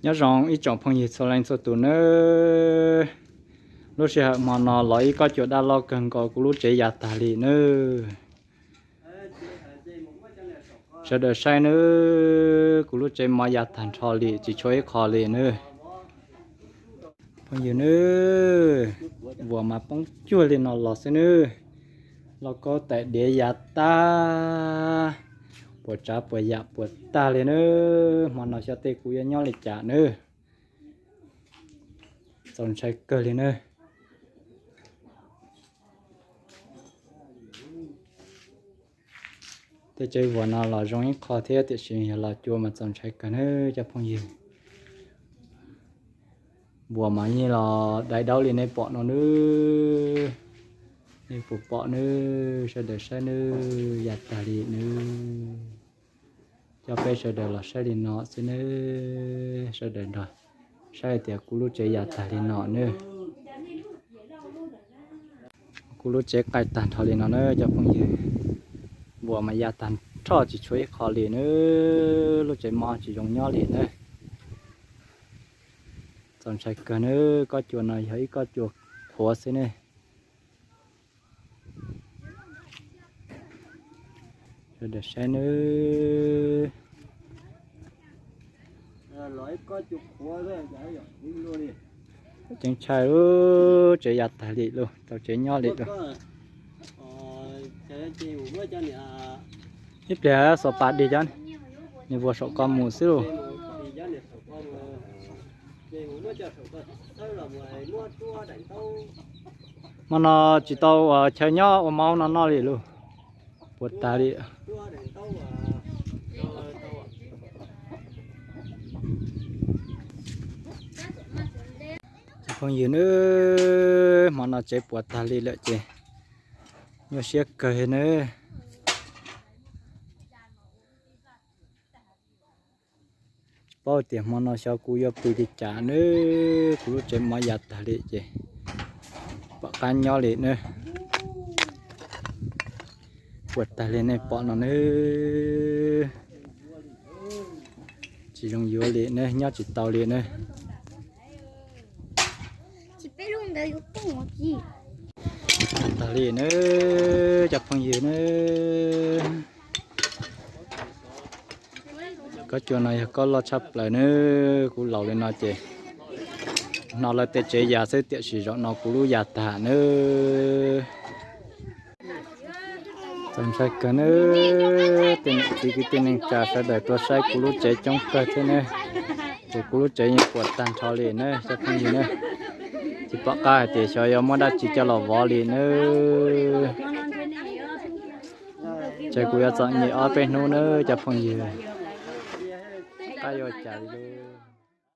Nyob zoo ib tsoom phooj ywg txhua leej txhua tus nawb. Lub sij hawm hmo no los ib kob cua daj loj kawg nkaus, kuv lub tsev ya tag li nawb. Sawv daws saib nawb, kuv lub tsev mov ya tag nrho li, tsis tshuav ib qho li nawb. Phooj ywg nawb, vuas mas poob cuag li no los xwb nawb. Lauj kaub tais diav ya tag, puas tsav puas yam puas tag li nawb. Hmo no xyov tej kuv yuav nyob li cas nawb. Txaus ntshai kawg li nawb. Tej tsev vuas no los zoo ib qho thiab tiam sis yog los cua mas txaus ntshai kawg nawb cov phooj ywg. Vuas mas yeej los dai daub li nej pom no nawb. Nej puas pom nawb, sawv daws saib nawb, ya tag li nawb. Coj peb sawv daws los saib li no xwb nawb, sawv daws nrog saib tias kuv lub tsev ya tag li no nawb. Kuv lub tsev qaij tag nrho li no nawb cov phooj ywg. Vuas mas ya tag nrho tsis tshuav ib qho li nawb, lub tsev mov tsis zoo nyob li nawb. Txaus ntshai kawg nawb, kob cua no yog ib kob cua qhuav xwb ne. Sawv daws saib nawb. Ceeb tsheej lub tsev ya tag li lawm, tsis tau tsev nyob li lawm. Ib pliag xov pas dig cov niag vuas saum ko mus xwb lauj. Hmo no tsis tau ua chaw nyob ua mov no noj li lauj. Puas tag li. Cov phooj ywg nawb, hmo no tsev puas tag li lawm ces nyuaj siab kawg nawb. Tsis paub tias hmo no xyov kuv yuav pw li cas nawb, kuv lub tsev mov ya tag li ces pom qab nyob li nawb. Puas tag li nej pom no nawb. Tsis zoo yuav li nawb, nyob tsis tau li nawb. Tag li nawb cov phooj ywg nawb. Kob cua no yog kob loj tshaj plaws nawb, kuv laus li no ces hnov lawv tej tsev ya xwb tiam sis zaum no kuv lub ya tag nawb. Txaus ntshai kawg nawb, tej niam txiv kwv tij neej tsa sawv daws tuaj saib kuv lub tsev coob kawg thiab nawb. Ces kuv lub tsev yeej puas tag nrho li nawb cov phooj ywg nawb. Tsis pom qab hais tias xyov yuav muab dab tsi coj los vov li nawb. Ces kuv yuav txom nyem ob peb hnub nawb cov phooj ywg. Qab yuav cas li lawm.